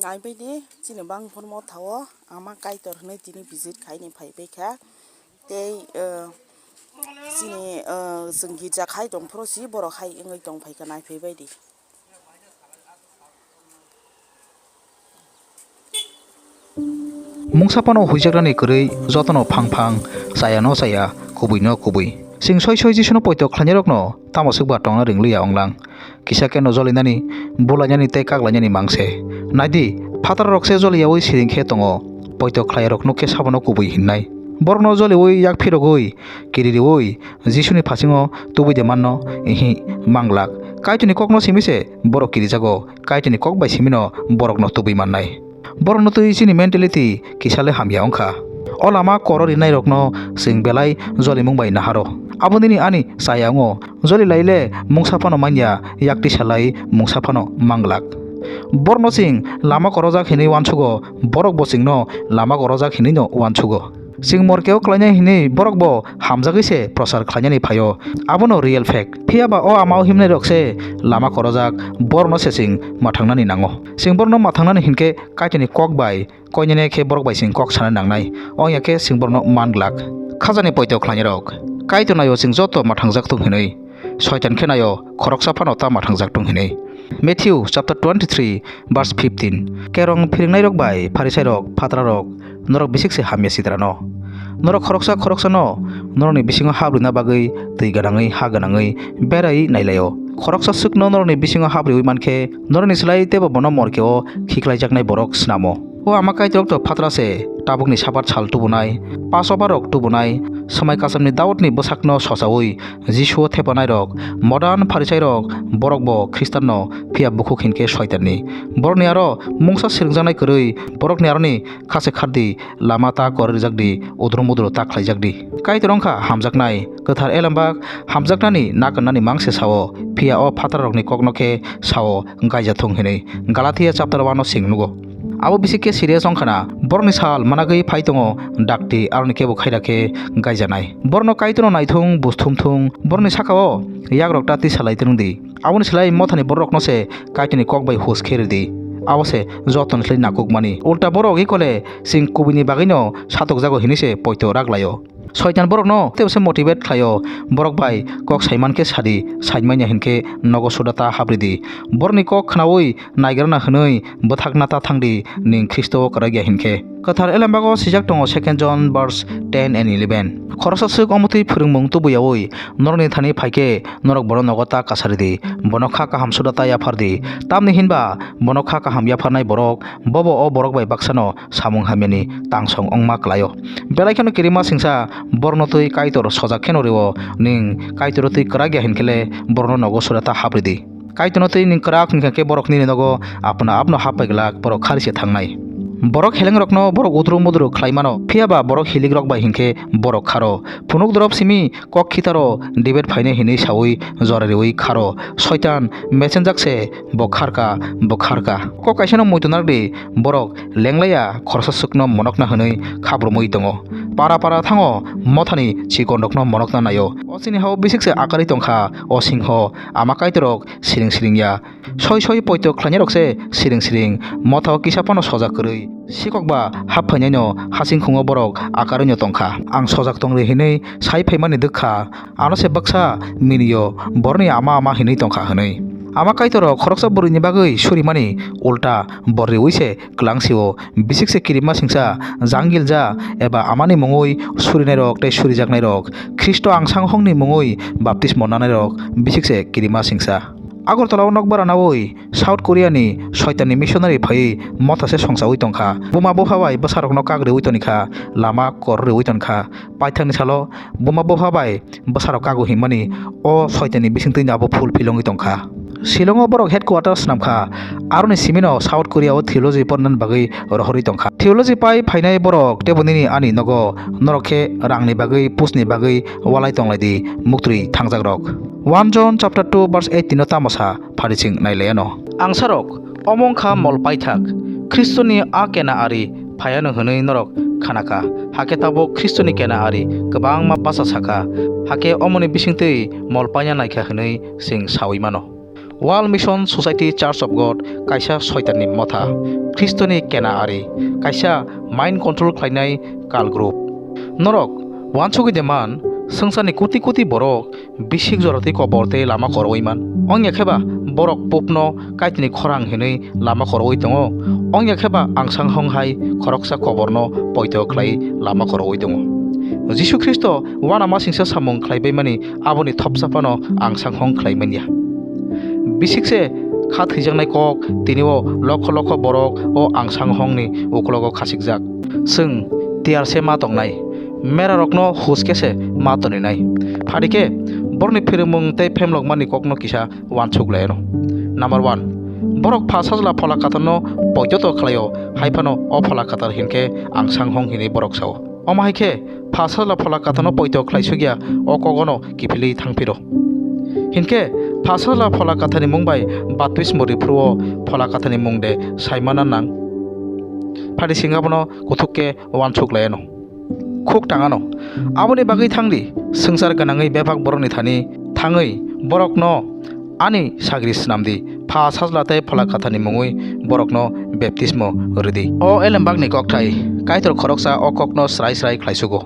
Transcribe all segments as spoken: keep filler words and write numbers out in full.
Ai bai de chini bang phor motha o ama Kaitor hwnwi tini visit khaini phai bai kha. Tei, eh, chini, eh, chwng girja khai tong phuru si borok hai wngwi tong phai kha nai phai bai di. Mungsa phano huijaknani kwrwi jotono phang phang, chaya no chaya, kubui no kubui. Chwng soi soi Jisuno poito khlainairokno tamo swkba tongna ringliya onglang. Kisa keno jolinani, bulainani tei kaklainani mangse. Naidi, phatarrok se joliyaui siring khe tongo. Poito khlairok nuk khe sabono kubui hinnai. Borokno joliui yak phirogwi, kiririui, Jisuni phasingo tubui de manno, ihi, manglak. Kaitorni kokno simi se borok kirijago, Kaitorni kok bai simino borokno tubui mannai. Borokno twi chini mentality kisa le hamya wngkha. O lama koro rinairokno chwng belai jolimung bai naharo. Abo nini ani chaya wngo. Joli lai le mungsa phano manya, yak tisa lai mungsa phano manglak. Borokno chwng lama korojak hinwi uansugo, borok bo chwngno lama korojak hinwi no uansugo. Chwng morkeo klainai hinwi borok bo hamjagwi se prochar khlainani phaio. Abono real fact. Phiya ba o ama o himnai rok se lama korojak, borokno se chwng mathangnani nango. Chwng borokno mathangnani hinkhe Kaitorni kok bai koinene khe borok bai chwng kok sana nangnai. Ongya khe chwng borokno man glak. Khajani poito khlainai rok. Kaitor naio chwng joto mathangjak thung hinwi. Soitan khe naio khoroksa phano ta mathangjak thung hinwi. Matthew chapter twenty-three verse fifteen. Kerong phiringnai rok bai Pharisai rok, phatra rok, norok bisik se hamya sitrano. Norok khoroksa khoroksano norokni bisingo habrwina bagwi twi gwnangwi ha gwnangwi berai nailaio. Khoroksa swkno norokni bisingo habriwi mankhe norokni slai teibo bono morkeo khiklaijaknai borok snamo. O ama Kaitorokto phatra se tabukni Sabat sal tubunai, Passover rok tubunai, swmai kasamni Daudni bwsakno sochaui Jisuo thepanairok, modern Pharisairok, borokbo Khristanno, phiya bukhuk hinkhe Soitanni. Borokni aro mungsa swrwngjaknai kwrwi, borokni aroni kha se khardi, lama ta kor rijak di, udrum udro ta khlaijak di. Kaitor wngkha hamjaknai, kwthar elembak hamjaknani nakannani mang se sao, phiya o phatarrokni kokno khe sao, gaija thung hinwi. Galatia chapter one o sing nugo. Abo bisi khe serious wngkha na, borokni sal managwi phai tongo, dakti aroni kebo khaira khe gaijanai. Borokno Kaitorno naithung, bus thumthung, borokni sakao yagrok ta tisa lai twrwng di. Aboni slai mothani bororokno se Kaitorni kok bai hus khe rw di. Abo se jotoni slai nakukmani. Ulta borok ikole chwng kubuini bagwino satokjago hinwi se poito rak laio. Soitan borokno teibo se motivate khlaio, borok bai kok saiman khe sadi, saimanya hinkhe nogo suda ta habridi. Borokni kok khnaui naigrana hwnwi bwthakna ta thangdi, ning Khristo o kwrak ya hinkhe. Kwthar elembago swijak tongo, Second John verse ten and eleven. Khoroksa swk omotwi phwrwngmung tubuyaui norokni thani phaikhe norok bono nogo ta kasaridi, bono kha kaham suda ta yaphardi. Tamni hinba bono kha kaham yapharnai borok bobo o borok bai baksano samung hamyani tangsong wngma kwlaio. Belai kheno kirima singsa borokno twi Kaitor sojak kheno rwo, ning Kaitoro twi kwrak ya hinkhe le borokno nogo suda ta habridi. Kaitorno twi ning kwrak wngkha khe borok nini nogo apna apno hap pai glak, borok khari se thangnai. Borok helengrokno borok udru mudru khlai mano, phiya ba borok hilikrok bai hinkhe borok kharo. Phunuk dorop simi kok khitaro debate phainai hinwi saui jora riui kharo. Soitan mechenjak se bo kharka, bo kharka. Kok kaisano muitu narwkdi, borok lenglaiya khoroksa swkno monokna hwnwi khabrumwi tongo. Para para thango mothani chikonrokno monokna naio. O chini hao bisik se akarwi tongkha, o singho ama Kaitorok siring siring ya. Soi soi poito khlainairok se siring siring, mothao kisa phano soja kwrwi. Sikok ba hap phainaino hasing khungo borok akarwino tongkha. Ang sojak tongri hinwi sai phaimani dwkha, ano se baksa minio boroni ama ama hinwi tongkha hwnwi. Ama Kaitorok khoroksa bwrwini bagwi surimani ulta bor riui se kwlangsio. Bisik se kirima singsa, jangilja eba amani mungwi surinairok tei surijaknairok, Khristo angsang hongni mungwi baptismo nanairok bisik se kirima singsa. Agartala o nokbar ranaui South Korea ni soitan ni missionary phaiwi motha se songchaui tongkha. Buma bupha bai bwsarokno kak riui tonikha, lama kor riui tonkha. Paithakni salo buma bupha bai bwsarok kago hinmani o soitanni bisingtwi abo fulfill wngwi tongkha. Shillong o borok headquarter swnamkha, aroni simino South Korea o theology pornani bagwi rohorwi tongkha. Theology pai phainai borok teibo nini ani nogo norok khe rangni bagwi, postni bagwi walai tonglaidi, muktwi thangjakrok. One John chapter two verse eighteen no tamo sa, phari chwng nailayano. Angsarok, omo wngkha mol paithak, Khristoni a kena ari phaiano hwnwi norok khanakha, hakhe tabuk Khristoni kena ari kwbangma bacha sakha, hakhe omoni bisingtwi mol paina naikha hwnwi chwng saui mano. World Mission Society Church of God kaisa soitanni motha, Khristoni kena ari, kaisa mind control khlainai cult group. Norok wansugwi de man, swngcharni koti koti borok bisik jora tei kobor tei lama koroi man. Wngya khe ba borok popno Kaitorni khorang hinwi lama koroi tongo. Wngya khe ba angsanghong hai khoroksa koborno poito khlai lama koroi tongo. Jisu Khristo uanamasingcha samung khlaibaimani aboni thopsa phano angsanghong khlai manya. Bisik se kha thwijaknai kok, tini o lokho lokho borok o angsanghongni uklogo khasikjak. Chwng tiyar se ma tongnai, merarokno hus khe se ma toninai. Phadi khe borokni phirwngmung tei phemlokmani kokno kisa wansuk lai anw. Number one, borok Pha Sajla Phola Katharno poito to khlai-o, hai phano o Phola Kathar hinkhe angsanghong hinwi borok sao. Omo hai khe Pha Sajla Phola Katharno poito khlai suk ya, o kogono kiphilwi thang phiro. Hinkhe Pha Sajla Phola Katharni mung bai baptismo ri phuru o Phola Katharni mung de sai mana nang? Phadi sing abono kuthuk khe wansuk lai anw. Khuk tang anw. Aboni bagwi thang di, swngchar gwnangwi bebak borokni thani thangwi borokno ani sagri snam di, Pha Sajla tei Phola Katharni mungwi borokno baptismo rw di. O elembakni kokthai, Kaitor khoroksa o kokno srai srai khlai sugo.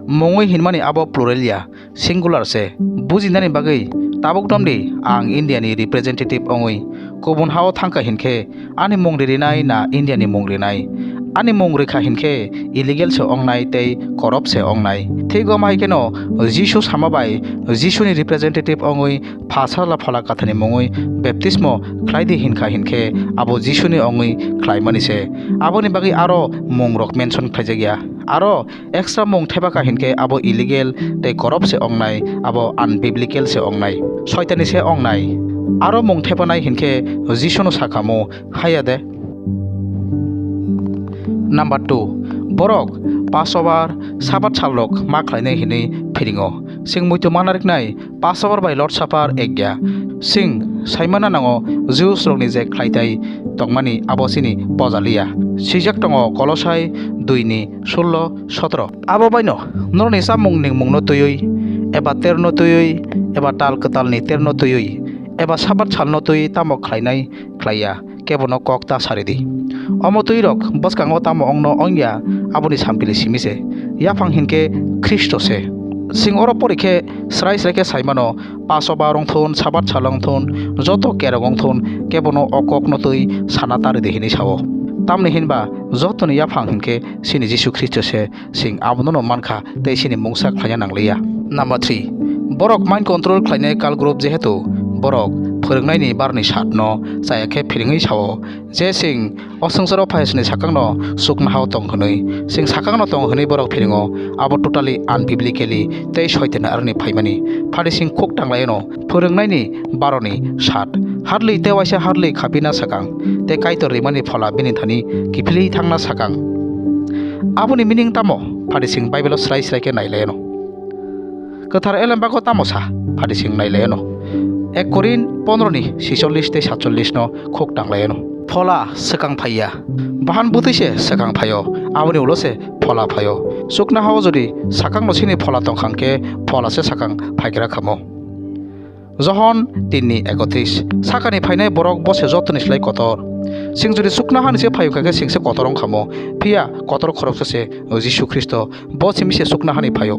Mungwi hinmani abo plural ya, singular se. Bujinani bagwi tabuk tom di, ang India ni representative wngwi kubun hao thangkha hinkhe ani mung ririnai na India ni mung rinai? Ani mung rikha hinkhe illegal se ongnai tei korop se ongnai. Thik omo hai kheno Jisu sama bai Jisuni representative wngwi Pha Sajla Phola Katharni mungwi baptismo khlai di hinkha hinkhe abo Jisuni wngwi khlaimani se. Aboni bagwi aro mung rok mention khlaijak ya. Aro extra mung thepakha hinkhe abo illegal tei korop se ongnai, abo unbiblical se ongnai, soitani se ongnai. Aro mung thepanai hinkhe Jisuno sakhamu, haiya de. Number two, borok Passover, Sabat salrok ma khlainai hinwi phiringo. Chwng muitu manariknai Passover bai Lord Supper ekya. Chwng saimana nango Jews rokni je khlaitai tongmani abo chini pojaliya. Swijak tongo Kolosai dui ni sullo sotro. Abo baino norokni chamung ningmungno twiwi, eba terno twiwi, eba tal kwtalni terno twiwi, eba Sabat salno twi tamo khlainai khlaiya, kebono kok ta sari di. Omo twi rok bwskango tamo ongno ongya, aboni sampili simi se. Yaphang hinkhe Khristo se. Chwng oro pori khe srai srai khe saimano, Passover wngthun, Sabat sal wngthun, joto kerong wngthun, kebono o kokno twi sana ta ridi hinwi sao. Tamni hinba jotoni yaphang hinkhe chini Jisu Khristo se, chwng abono mankha tei chini mungsa khlaina nangliya. Number three, borok mind control khlainai cult group, jehetu borok phwrwngnaini barni satno chaya khe phirwngwi sao, je chwng o swngcharo phaisni sakangno chuknohao tong hwnwi, chwng sakangno tong hwnwi borok phiringo, abo totally unbiblically tei soitani aroni phaimani. Phadi chwng khuk tang lai anw, phwrwngnaini baroni sat. Hardly tei waisa hardly khapina sakang, tei Kaitor rimani phola bini thani kiphilwi thangna sakang. Aboni meaning tamo? Phadi chwng Bible-o srai srai khe nai lai anw. Kwthar elembago tamo sa? Phadi chwng nai lai anw. Ek Korin pondro ni sicholish tei satcholish no khuk tang lai anw. Phola swkang phaiya. Bahan bwtwi se swkang phaio. Aboni ulo se phola phaio. Chuknohao jodi sakangno chini phola tongkha hwnkhe phola se sakang phaigra khamo. Johon tin ni ekotris, sakani phainai borok bo se jotoni slai kotor. Chwng jodi chuknohani se phaio kha khe chwng se kotor wng khamo, phiya kotor khoroksa se Jisu Khristo, bo simi se chuknohani phaio.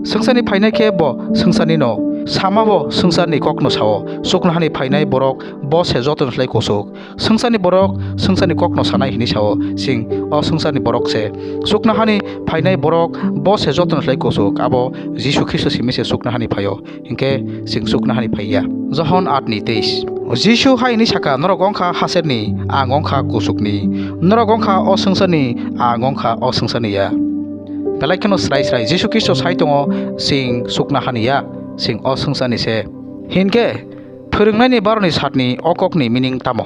Swngcharni phainai khe bo swngcharni no, sama bo swngcharni kokno sao. Chuknohani phainai borok bo se jotoni slai kuchuk. Swngcharni borok swngcharni kokno sanai hinwi sao, chwng o swngcharni borok se. Chuknohani phainai borok bo se jotoni slai kuchuk, abo Jisu Khristo simi se chuknohani phaio. Hinkhe chwng chuknohani phaiya. Johon aat ni teis. Jisu hai hwnwi sakha, "Norok wngkha hacherni, ang wngkha kuchukni. Norok wngkha o swngcharni, ang wngkha o swngcharni ya." Belai kheno srai srai Jisu Khristo sai tongo, chwng chuknohani ya, chwng o swngcharni se. Hinkhe phwrwngnaini baroni satni o kokni meaning tamo?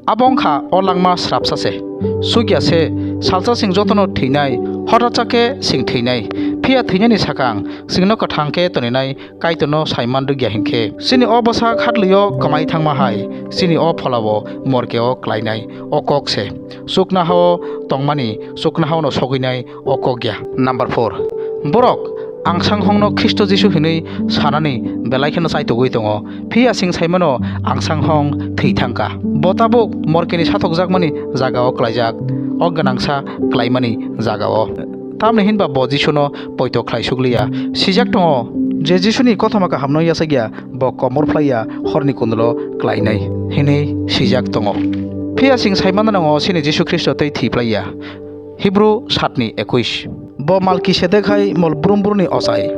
Abo wngkha o langma srapsa se. Chukya se, salsa chwng jotono thwinai, hothatsa khe chwng thwinai. Phiya thwinani sakang chwngno kwthang khe toninai Kaitorno saiman rwgya hinkhe, chini o bwsak hatlwio kwmai thangma hai, chini o pholao morkeo klainai o kok se. Chuknohao tongmani chuknohaono sogwinai o kok ya. Number four, borok Angsanghongno Khristo Jisu hinwi sanani belai kheno chaitugwi tongo. Phiya chwng saimano angsanghong thwi thangkha. Bo tabuk morkeni sathokjakmani jagao klaijak, o gwnangsa klaimani jagao. Tamni hinba bo Jisuno poito khlai sukliya. Sijak tongo je Jisuni kothoma kahamno yachakya, bo komor phlaiya, horni kundulo klainai hinwi sijak tongo. Phiya chwng saimano nango chini Jisu Khristo tei thwi phlaiya. Hibru satni ekuis. Bo Malkisedek hai mol brum brumni ochai,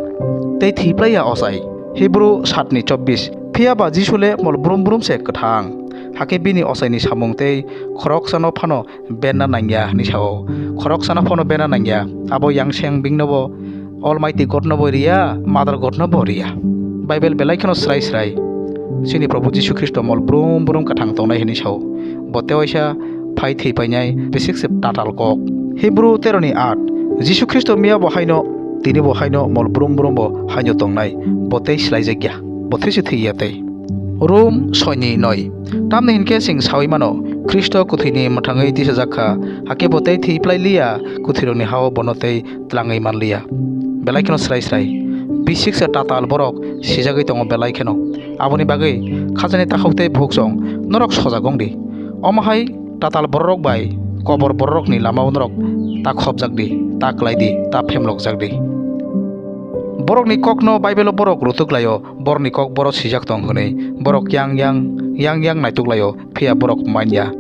tei thwi phlaiya ochai. Hibru satni chobbish. Phiya ba Jisu le mol brum brum se kwthang. Hakhe bini ochaini samung tei khoroksano phano berna nangya hinwi sao. Khoroksano phano berna nangya. Abo yangseng bingnobo Almighty God nobo riya, Mother God nobo riya. Bible belai kheno srai srai chini Probhu Jisu Khristo mol brum brum kwthang tongnai hinwi sao. Bo tewaisa phai thwi painai, bisik se tatal kok. Hibru tero ni aat. Jisu Khristo miya bo haino, tini bo haino mol brum brum bo haino tongnai. Bo tei slaijakya. Bo thwi se thwiya tei. Rom soi ni noi. Tamni hinkhe chwng sawi mano, Khristo kwthwini mwthangwi tisajak kha, hakhe bo tei thwi phlai liya, kwthwirokni hao bono tei tlangwi man liya. Belai kheno srai srai. Bisik se tatal borok sijagwi tongo belai kheno. Aboni bagwi khajani takhuk tei bukhuk song norok sojak wng di. Omo hai tatal bororok bai kobor bororokni lamao norok ta khopjak di, ta klai di, ta phemlokjak di. Borokni kokno Bible-o borok rutuk laio, borokni kok borok sijak tong hwnwi. Borok yang yang, yang yang naituk laio, phiya borok manya.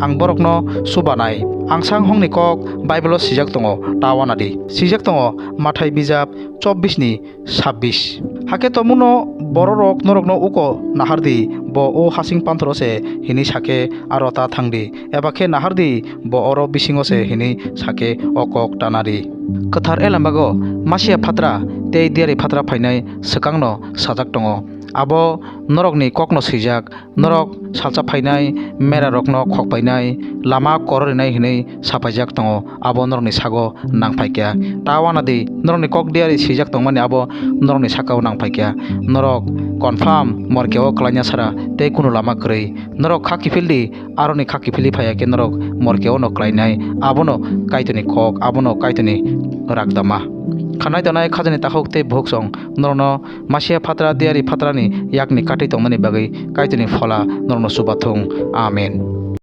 Ang borokno chubanai. Angsanghongni kok Bible-o sijak tongo, ta wana di. Sijak tongo Mathai bijap chobbish ni sabbish. Hakhe tomuno bororok norokno uko nahar di, bo o hasing panthoro se hini sakhe aro ta thang di, eba khe nahar di, bo oro bisingo se hini sakhe o kok ta na di. Kwthar Elembago Masia phatra tei Diari phatra phainai swkangno sajak tongo. Abo norokni kokno swijak, norok salsa phainai, merarokno khok painai, lama kororinai hwnwi sapaijak tongo, abo norokni sago nang phaikha. Ta wana di, norokni kok diari swijak tongmani abo norokni sakao nang phaikha. Norok confirm morkeo klaina sara tei kunu lama kwrwi. Norok kha kiphil di, aroni kha kiphilwi phaiya khe norok morkeo no klainai, abono Kaitorni kok, abono Kaitorni rakdama. Khanai tonai khajani takhuk tei bukhuk song norokno Masia phatra Diari phatrani yakni kati tongnani bagwi Kaitorni phola norokno chubathung. Amen.